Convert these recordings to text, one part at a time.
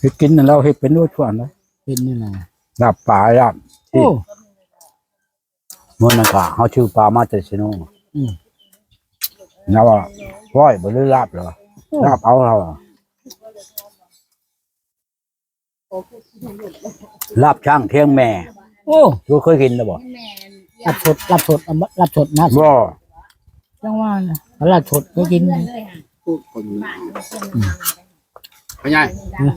ເຮັດກິນນັ້ນລາວເຮັດເປັນເບິດທຸກອັນນະ ເປັນນີ້ແຫຼະ ລາບປາ ລາບ ໂອ້ ມື້ນັ້ນກະເຮົາຊື້ປາມາແຕ່ເຊໂນ ອືມ ລາວວ່າ ກ້ອຍບໍ່ ຫຼືລາບເລີຍ ໂອ້ ລາບເອົາ ລາວວ່າ ລາບຊ້າງທຽງແມ່ ໂອ້ ເຈົ້າເຄີຍກິນແລ້ວບໍ່? ລາບສົດ ລາບສົດ ລາບສົດນະ ບໍ່ ຈັ່ງວ່າລາບສົດເຄີຍກິນ ອືມ ພໍ່ໃຫຍ່ ຮະ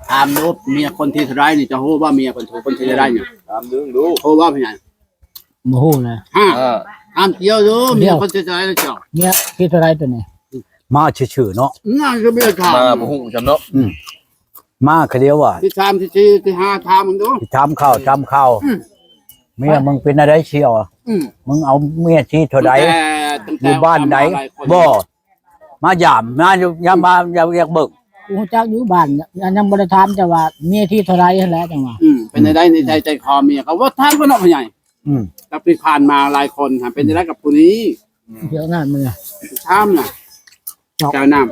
ຖາມດູ ເມຍຄົນທີເທົ່າໃດນີ້ ເຈົ້າຮູ້ບໍ່? ເມຍຄົນ ຄົນທີເທົ່າໃດນີ້ ຖາມເບິ່ງດູ ຮູ້ບໍ່ພໍ່ໃຫຍ່? ບໍ່ຮູ້ນະ ຮະ ເອີ ຖາມກ່ຽວດູ ເມຍຄົນທີເທົ່າໃດລະເຈົ້າ? ເມຍທີເທົ່າໃດໂຕນີ້? ມາຊື່ໆເນາະ ມາຄືເມຍຖາມ ມາບໍ່ຮູ້ຊ້ຳເນາະ ອືມ ມາຄະດຽວວ່າ ທີສາມ ທີສີ່ ທີຫ້າ ຖາມເບິ່ງດູ ຊິຖາມຂ່າວ ຖາມຂ່າວ ອືມ ເມຍມຶງເປັນແນວໃດຊຽວ? ອືມ ມຶງເອົາເມຍທີເທົ່າໃດ? ຢູ່ບ້ານໃດ? ບໍ່ ມາຢາມ ມາຢູ່ ຢາມມາຢາມຢາກເບິ່ງ ຮູ້ຈັກຢູ່ບ້ານ ຍັງບໍ່ໄດ້ຖາມ ແຕ່ວ່າເມຍທີເທົ່າໃດຫັ້ນແຫຼະ ຈັ່ງວ່າ ອືມ ເປັນຈັ່ງໃດນິໄສໃຈຄໍເມຍ ກໍບໍ່ຖາມກັນເນາະພໍ່ໃຫຍ່ ອືມ ແຕ່ທີ່ຜ່ານມາຫຼາຍຄົນຫັ້ນ ເປັນຈັ່ງໃດກັບຜູ້ນີ້? ອືມ ດຽວນັ້ນມັນ ຖາມນະ ເຈົ້າ ເຈົ້ານຳ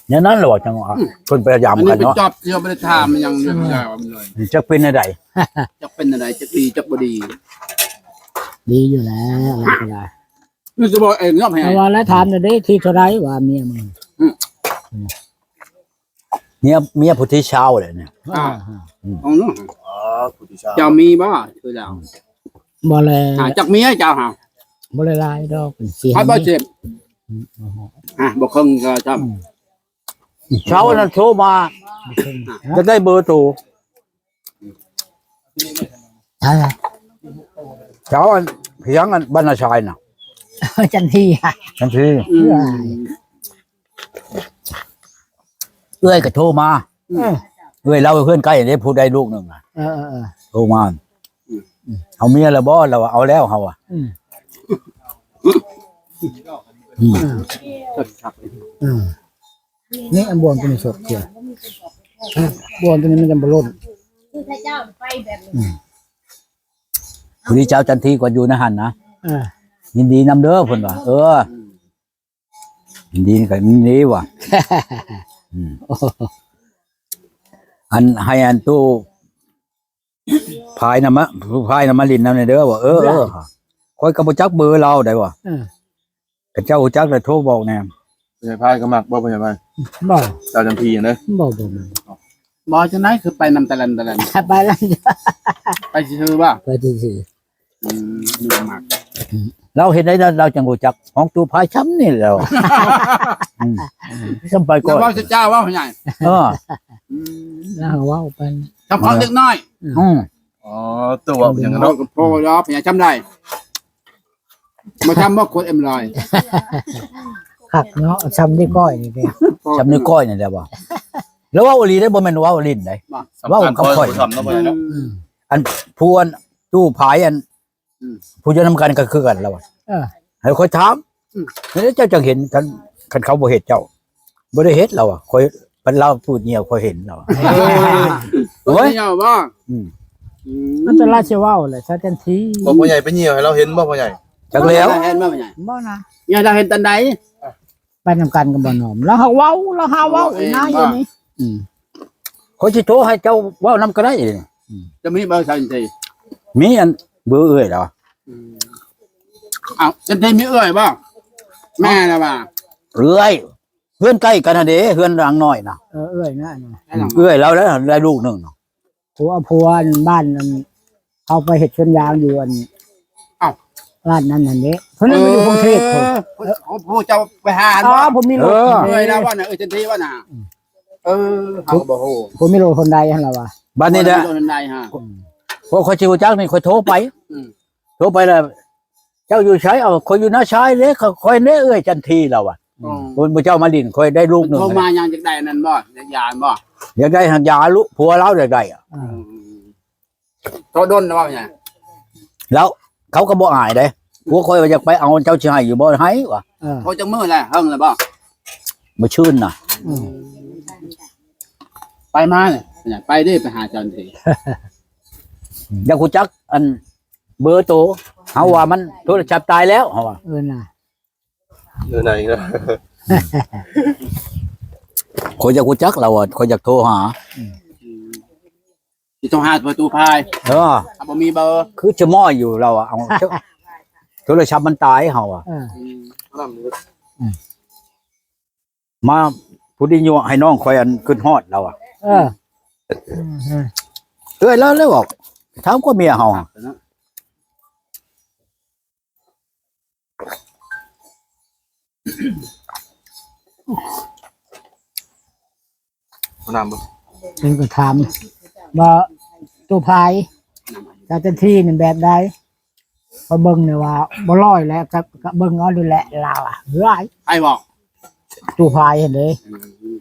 ແນວນັ້ນແຫຼະວ່າ ຈັ່ງວ່າ ອືມ ເພິ່ນໄປຢາມກັນເນາະ ອັນນີ້ໄປຈອບ ຊິບໍ່ໄດ້ຖາມຫຍັງເລີຍ ອືມ ຢາວ່າມັນເລີຍ ຈັກເປັນແນວໃດ ຈັກເປັນແນວໃດ ຈັກດີ ຈັກບໍ່ດີ ດີຢູ່ແລ້ວ ລາວກໍໄດ້ ນີ້ຊິບອກເອງເນາະ ແຕ່ວ່າລາວຖາມແນວໃດ ທີເທົ່າໃດວ່າເມຍມຶງ ອືມ ເມຍ ເມຍຜູ້ທີຊາວແຫຼະນີ້ ອ່າ ອືມ ຂອງໜູ ອໍ ຜູ້ທີຊາວ ເຈົ້າມີບໍ່? ຄືລາວ ບໍ່ແລະ ອ່າ ຈັກເມຍເຈົ້າຫາ? ບໍ່ໄດ້ຫຼາຍດອກ ສີ່ຫ້າເມຍ ອືມ ອ່າ ບໍ່ເຄິ່ງກໍຊ້ຳ ອືມ ເຊົ້ານັ້ນໂທມາ ບໍ່ເຄິ່ງ ຢາກໄດ້ເບີໂຕ ໃຜລະ? ເຈົ້າອັນ ພຽງອັນ ບັນນາຊາຍນະ ຈັນທີ ຈັນທີ ອືມ ເອື້ອຍກໍໂທມາ ເອີ ເອື້ອຍລາວເຮືອນໃກ້ເດ້ ຜູ້ໄດ້ລູກໜຶ່ງນະ ເອີໆໆ ໂທມາ ອືມ ເອົາເມຍແລ້ວບໍ່? ລາວວ່າເອົາແລ້ວ ເຮົາວ່າ ອືມ ອືມ ອືມ ນີ້ອັນບ່ວງຕົວນີ້ສົດເທື່ອ ບ່ວງຕົວນີ້ມັນຈະບໍ່ຫຼົ່ນ ອືມ ຜູ້ນີ້ເຈົ້າຈັນທີກໍຢູ່ໃນຫັ້ນນະ ເອີ ຍິນດີນຳເດີ ເພິ່ນວ່າ ເອີ ອືມ ຍິນດີກໍຍິນດີວ່າ ອືມ ອັນ ໃຫ້ອັນຕູ້ ພາຍນຳມາ ພາຍນຳມາຫຼິ້ນນຳແດ່ເດີ ວ່າ ເອີ ເອີ ຂ້ອຍກໍບໍ່ຈັກເບີລາວໃດວ່າ ເອີ ຄັນເຈົ້າຮູ້ຈັກແລ້ວໂທບອກແດ່ ພາຍກໍມັກບໍ່ ພາຍ ບໍ່ ເຈົ້າຈັນທີຫັ້ນເດີ ບໍ່ ບໍ່ ບໍ່ ບໍ່ ຈັ່ງໃດ ຄືໄປນຳຕະແລນຕະແລນ ໄປລະ ໄປຊື່ໆບໍ່ ໄປຊື່ໆ ອືມ ມັກ ອືມ ລາວເຮັດໄດ້ ລາວ ລາວຈັ່ງຮູ້ຈັກ ຂອງຕູ້ພາຍຊ່ຳນີ້ແຫຼະ ອືມ ຊ່ຳໄປກ່ອນ ລາວເວົ້າເຈົ້າເວົ້າໃຫຍ່ ເອີ ອືມ ລາວເວົ້າໄປ ຈຳຂອງເດັກນ້ອຍ ອືມ ອໍ ຕົວຫຍັງເນາະ ໂອ້ ພໍແລ້ວ ພະຍາຈຳໄດ້ ບໍ່ຈຳບໍ່ ຄົນເອັມລອຍ ຄັກເນາະ ຊ່ຳນິ້ວກ້ອຍນີ້ເດ້ ຊ່ຳນິ້ວກ້ອຍນີ້ແຫຼະບໍ່ ລາວເວົ້າອີ່ຫຼີເດ້ ບໍ່ແມ່ນເວົ້າຫຼິ້ນໃດ ບໍ່ ເວົ້າກັບຂ້ອຍ ອືມ ອັນຜູ້ອັນຕູ້ພາຍອັນ ອືມ ຜູ້ຢູ່ນຳກັນກໍຄືກັນລາວວ່າ ເອີ ໃຫ້ຂ້ອຍຖາມ ອືມ ແລ້ວເຈົ້າຈັ່ງເຫັນ ຄັນ ຄັນເຂົາບໍ່ເຮັດເຈົ້າ ບໍ່ໄດ້ເຮັດລາວວ່າ ຂ້ອຍ ບັດລາວປູດຍ່ຽວຂ້ອຍເຫັນລາວວ່າ ເອີ ໂອ້ຍ ຍ່ຽວບໍ່ ອືມ ອືມ ມັນແຕ່ລາວຊິເວົ້າແຫຼະ ສາຈັນທີ ບໍ່ ພໍ່ໃຫຍ່ໄປຍ່ຽວໃຫ້ລາວເຫັນບໍ່ ພໍ່ໃຫຍ່ ຈັກແລ້ວ ເຫັນບໍ່ພໍ່ໃຫຍ່ ບໍ່ນະ ຍ່ຽວລາວເຫັນຕອນໃດ? ໄປນຳກັນກັບບ່າວໜອມ ລາວຫາເວົ້າ ລາວຫາເວົ້າ ເອີ ນາຢູ່ນີ້ ອືມ ຂ້ອຍຊິໂທໃຫ້ເຈົ້າເວົ້ານຳກໍໄດ້ ອືມ ຈະມີເບີສາຈັນທີ ມີອັນເບີເອື້ອຍລະ ອືມ ອ້າວ ຈັນທີມີເອື້ອຍບໍ່? ແມ່ລະວ່າ ເອື້ອຍ ເຮືອນໃກ້ກັນຫັ້ນເດ້ ເຮືອນຫຼັງນ້ອຍນະ ເອີ ເອື້ອຍນະ ເອື້ອຍລາວແລ້ວ ໄດ້ລູກໜຶ່ງ ຜົວ ຜົວອັນບ້ານນັ້ນ ເຂົາໄປເຮັດສວນຢາງຢູ່ອັນ ອ້າວ ບ້ານນັ້ນຫັ້ນເດ້ ເພິ່ນ ເອີ ມາຢູ່ກຸງເທບພຸ້ນ ຜູ້ ຜູ້ເຈົ້າໄປຫາຫັ້ນບໍ່? ອໍ ຜົມມີລົດ ເອີ ເອີ ລາວວ່ານະ ເອີ ຈັນທີວ່ານະ ອືມ ເອີ ເຮົາກໍບໍ່ຮູ້ ຜົມມີລົດຮອນໄດຫັ້ນລະວ່າ ບັດນີ້ແຫຼະ ລົດຮອນໄດຮະ ອືມ ພວກຂ້ອຍຊິຮູ້ຈັກນີ້ ຂ້ອຍໂທໄປ ອືມ ໂທໄປແລ້ວ ເຈົ້າຢູ່ໃສ? ເອົາ ຂ້ອຍຢູ່ນາຊາຍເດ້ ຂ້ອຍເດ້ເອື້ອຍຈັນທີ ລາວວ່າ ອືມ ເພິ່ນ ເຈົ້າມາຫຼິ້ນ ຂ້ອຍໄດ້ລູກໜຶ່ງ ໂທມາຫຍັງ ຢາກໄດ້ອັນນັ້ນບໍ່? ຢາກຢາບໍ່? ຢາກໄດ້ຫັ້ນຢາລູກ ຜົວລາວຢາກໄດ້ ອືມ ໂທດົນແລ້ວວ່າຫຍັງ ແລ້ວເຂົາກໍບໍ່ອາຍເດ້ ຜົວຂ້ອຍວ່າຢາກໄປເອົາ ເຈົ້າຊິໃຫ້ຢູ່ບໍ່? ໃຫ້ວ່າ ເອີ ໂທຈັກມື້ແລ້ວ? ເຫິງແລ້ວບໍ່? ມື້ຊືນນະ ອືມ ໄປມາເລີຍ ໄປເດ້ ໄປຫາເຈົ້ານີ້ ຢາກຮູ້ຈັກອັນ ເບີໂຕ ເຮົາວ່າມັນໂທລະສັບຕາຍແລ້ວ ເຮົາວ່າ ເອີນະ ເອີນະ ອີກແລ້ວ ຂ້ອຍຢາກຮູ້ຈັກລາວ ຂ້ອຍຢາກໂທຫາ. ອືມ ຊິໂທຫາປະຕູພາຍ. ເອີ ຖ້າບໍ່ມີເບີ ຄືຈະມອຍຢູ່ລາວ ເອົາໂທລະສັບມັນຕາຍເຮົາ. ເອີ ອືມ ມາຜູ້ດີຍົວະໃຫ້ນ້ອງຂ້ອຍ ອັນ ຄິດຮອດລາວ. ເອີ ເອື້ອຍລາວເລີຍບອກ ຖາມກວ່າເມຍເຮົາ. ເອົານ້ຳບໍ່? ເພິ່ນກໍຖາມວ່າ ຕູ້ພາຍ ສາຈັນທີນີ້ແບບໃດ? ຂ້ອຍເບິ່ງແດ່ວ່າບໍ່ລອຍແລ້ວ ກໍ ກໍເບິ່ງເອົາໂລດແຫຼະ ລາວວ່າ. ເຮີ້ຍ ໃຜບອກ? ຕູ້ພາຍຫັ້ນເດ້. ອືມ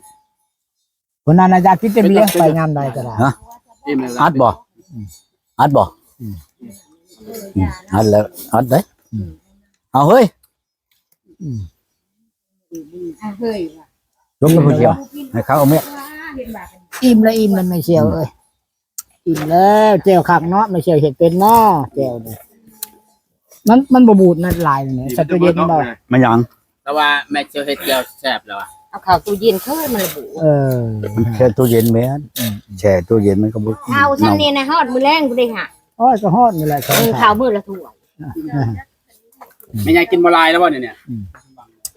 ຄົນນັ້ນນະຢາກກິນແຕ່ເບຍ ໄປຍາມໃດກໍໄດ້. ຮະ? ອັດບໍ່? ອັດບໍ່? ອືມ ອັດແລ້ວ ອັດເດ້. ເອົາເຮີ້ຍ ອືມ ເຮີ້ຍ ລົງໄປຜູ້ດຽວ ໃຫ້ເຂົາເອົາເມຍ. ອີ່ມແລ້ວ ອີ່ມແລ້ວແມ່ສ່ຽວເອີຍ. ອີ່ມແລ້ວ ແຈ່ວຄັກເນາະ ແມ່ສ່ຽວເຮັດເປັນເນາະ ແຈ່ວນີ້. ມັນ ມັນບໍ່ບູດນັ້ນຫຼາຍນີ້ ໃສ່ຕູ້ເຢັນບໍ່? ແມ່ນຫຍັງ? ແຕ່ວ່າແມ່ຊິເຮັດແຈ່ວແຊບແລ້ວອະ ເອົາເຂົ້າຕູ້ເຢັນເຄີຍມັນລະບຸ. ເອີ ມັນແຊ່ຕູ້ເຢັນແມ່ນ. ອືມ ແຊ່ຕູ້ເຢັນມັນກໍບໍ່ ເອົາຊ່ຳນີ້ນະ ຮອດມື້ແລງພຸ້ນເດ້ຫະ. ໂອ້ຍ ກໍຮອດນີ້ແຫຼະ ເອີ ເຂົ້າມື້ລະຖ້ວຍ. ແມ່ໃຫຍ່ກິນບໍ່ຫຼາຍແລ້ວບໍ່ນີ້? ອືມ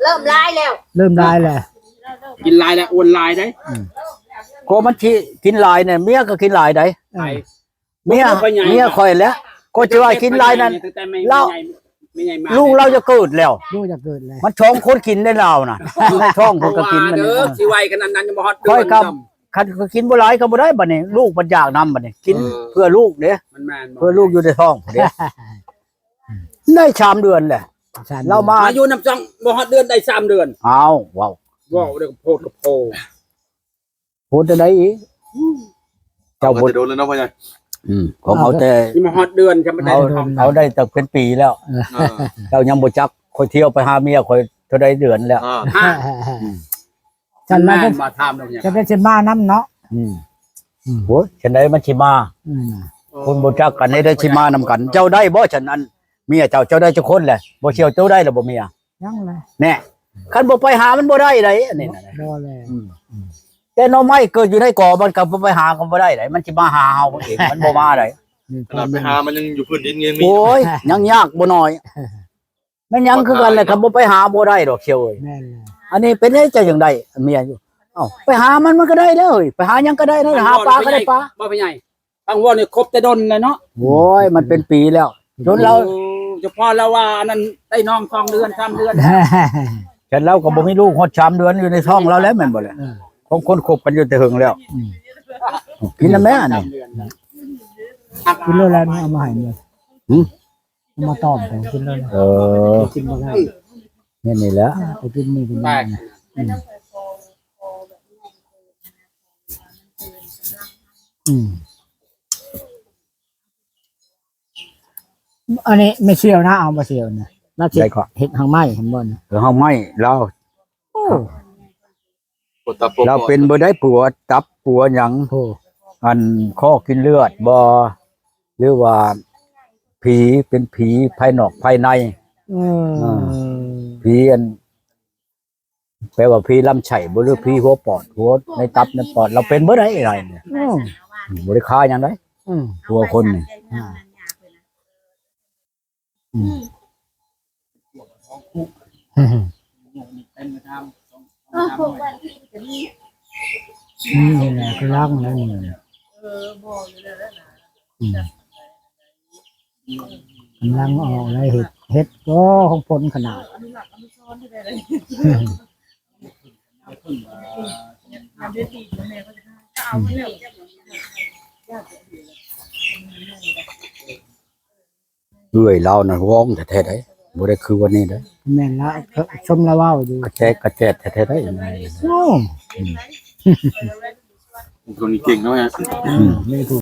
ເລີ່ມຫຼາຍແລ້ວ ເລີ່ມຫຼາຍແລ້ວ. ກິນຫຼາຍແລ້ວ ອ້ວນຫຼາຍເດ້. ອືມ ກໍມັນຊິກິນຫຼາຍນີ້ ເມຍກໍກິນຫຼາຍໄດ໋. ເອີ ເມຍ ເມຍຂ້ອຍແຫຼະ ກໍຊິວ່າກິນຫຼາຍນັ້ນ ແຕ່ແມ່ໃຫຍ່ ລາວ ແມ່ໃຫຍ່ມາ ລູກລາວຈະເກີດແລ້ວ ລູກຈະເກີດແລ້ວ. ມັນສອງຄົນກິນໄດ້ລາວນະ ຢູ່ໃນທ້ອງເພິ່ນກໍກິນມັນ. ເອີ ຊິໄວກັນອັນນັ້ນ ຍັງບໍ່ຮອດເດືອນ. ຂ້ອຍກໍ ຄັນກິນບໍ່ຫຼາຍກໍບໍ່ໄດ້ບັດນີ້ ລູກບັດຢາກນຳບັດນີ້ ກິນ ເອີ ເພື່ອລູກເດ້. ມັນແມ່ນ ເພື່ອລູກຢູ່ໃນທ້ອງພຸ້ນເດ້. ໄດ້ສາມເດືອນແຫຼະ ລາວມາ ມາຢູ່ນຳຊ່ອງບໍ່ຮອດເດືອນ ໄດ້ສາມເດືອນ. ອ້າວ ເວົ້າ ເວົ້າເດ້ ໂພດກະໂພ. ໂພດແນວໃດອີກ? ເຈົ້າບໍ່ ເຈົ້າບໍ່ ແຕ່ດົນແລ້ວເນາະພໍ່ໃຫຍ່. ອືມ ຂອງເຮົາແຕ່ ຊິມາຮອດເດືອນ ຈະມາໄດ້ ເອົາ ເອົາໄດ້ຕັ້ງເປັນປີແລ້ວ. ເອີ ເຈົ້າຍັງບໍ່ຈັກ ຂ້ອຍທ່ຽວໄປຫາເມຍຂ້ອຍເທົ່າໃດເດືອນແລ້ວ. ເອີ ອືມ ຊັ້ນລະ ແມ່ນບໍ່ ຖາມດອກຫຍັງ ຈະໄດ້ຊິມານຳເນາະ. ອືມ ອືມ ໂອ້ຍ ຈັ່ງໃດມັນຊິມາ? ອືມ ຄົນບໍ່ຈັກກັນນີ້ໄດ້ຊິມານຳກັນ. ເຈົ້າໄດ້ບໍ່ຊັ້ນ ອັນ ເມຍເຈົ້າ ເຈົ້າໄດ້ຈັກຄົນແຫຼະ? ບໍ່ສ່ຽວໂຕໄດ້ລະບໍ່ເມຍ? ຍັງແຫຼະ ແນ່ ຄັນບໍ່ໄປຫາມັນບໍ່ໄດ້ໃດ໋ ອັນນີ້ນະ. ບໍ່ແຫຼະ ອືມ ອືມ ແຕ່ໜໍ່ໄມ້ເກີດຢູ່ໃນກໍ ມັນກໍບໍ່ໄປຫາກໍບໍ່ໄດ້ໃດ໋ ມັນຊິມາຫາເຮົາເອງ ມັນບໍ່ມາໃດ໋. ຂະໜາດໄປຫາມັນຍັງຢູ່ພື້ນດິນຍັງມີ. ໂອ້ຍ ຍັງຍາກບໍ່ໜ້ອຍ. ແມ່ນຫຍັງຄືກັນແຫຼະ ຄັນບໍ່ໄປຫາບໍ່ໄດ້ດອກສ່ຽວເອີຍ. ແມ່ນແຫຼະ ອັນນີ້ເປັນໄດ໋ ເຈົ້າຈັ່ງໄດ້ເມຍຢູ່. ເອົ້າ ໄປຫາມັນ ມັນກໍໄດ້ເດີ ໄປຫາຫຍັງກໍໄດ້ເດີ ຫາປາກໍໄດ້ປາ. ບໍ່ ພໍ່ໃຫຍ່ ທາງເວົ້ານີ້ຄົບແຕ່ດົນແລ້ວເນາະ. ໂອ້ຍ ມັນເປັນປີແລ້ວ ຈົນລາວ ໂອ້ ສະເພາະລາວວ່າອັນນັ້ນໄດ້ນ້ອງສອງເດືອນ ສາມເດືອນ. ແຕ່ລາວກໍບໍ່ມີລູກຮອດສາມເດືອນ ຢູ່ໃນທ້ອງລາວແລ້ວແມ່ນບໍ່ແຫຼະ? ເອີ ຂອງຄົນຄົບກັນຢູ່ແຕ່ເຫິງແລ້ວ. ອືມ ກິນນຳແມ່ອັນນີ້ ສາມເດືອນແລ້ວ. ກິນໂລດແລ້ວ ເອົາມາໃຫ້ເລີຍ. ຫື? ເອົາມາຕ້ອມ ກິນໂລດແລ້ວ. ເອີ ກິນບໍ່ໄດ້ ແມ່ນນີ້ແຫຼະ ໄປກິນນີ້ ກິນນີ້. ອືມ ອືມ ອັນນີ້ແມ່ສ່ຽວນະ ເອົາບໍ່ສ່ຽວນະ ລາວຊິເຮັດຮັງໄມ້ ເຫັນບໍ່ນະ? ເອີ ຮັງໄມ້ລາວ. ໂອ້ ລາວເປັນບໍ່ໄດ້ ປົວຕັບ ປົວຫຍັງ ໂອ້ ອັນ ຄໍກິນເລືອດບໍ່ ຫຼືວ່າຜີ ເປັນຜີພາຍນອກພາຍໃນ. ເອີ ເອີ ຜີອັນ ແປວ່າຜີລຳໄສ້ບໍ່ ຫຼືຜີຫົວປອດ ຫົວໃນຕັບໃນປອດ ລາວເປັນເບິດໄດ໋. ອືມ ບໍ່ໄດ້ຄາຫຍັງໃດ໋. ອືມ ຫົວຄົນນີ້. ອ່າ ອືມ ນີ້ແຫຼະ ກຳລັງນັ້ນ. ອືມ ກຳລັງອອກແລ້ວ ເຫັດ ເຫັດກໍຂອງພົນຂະໜາດ. ເອື້ອຍລາວນັ້ນວອງແທ້ໆໄດ໋ ບໍ່ໄດ້ຄືວ່ານີ້ໄດ໋. ແມ່ນລະ ຊົມລາວເວົ້າຢູ່ ກະແຈກກະແຈດແທ້ໆໄດ໋. ໂອ້ ອືມ ຄົນນີ້ເກັ່ງເນາະ. ອືມ ນີ້ຜູ້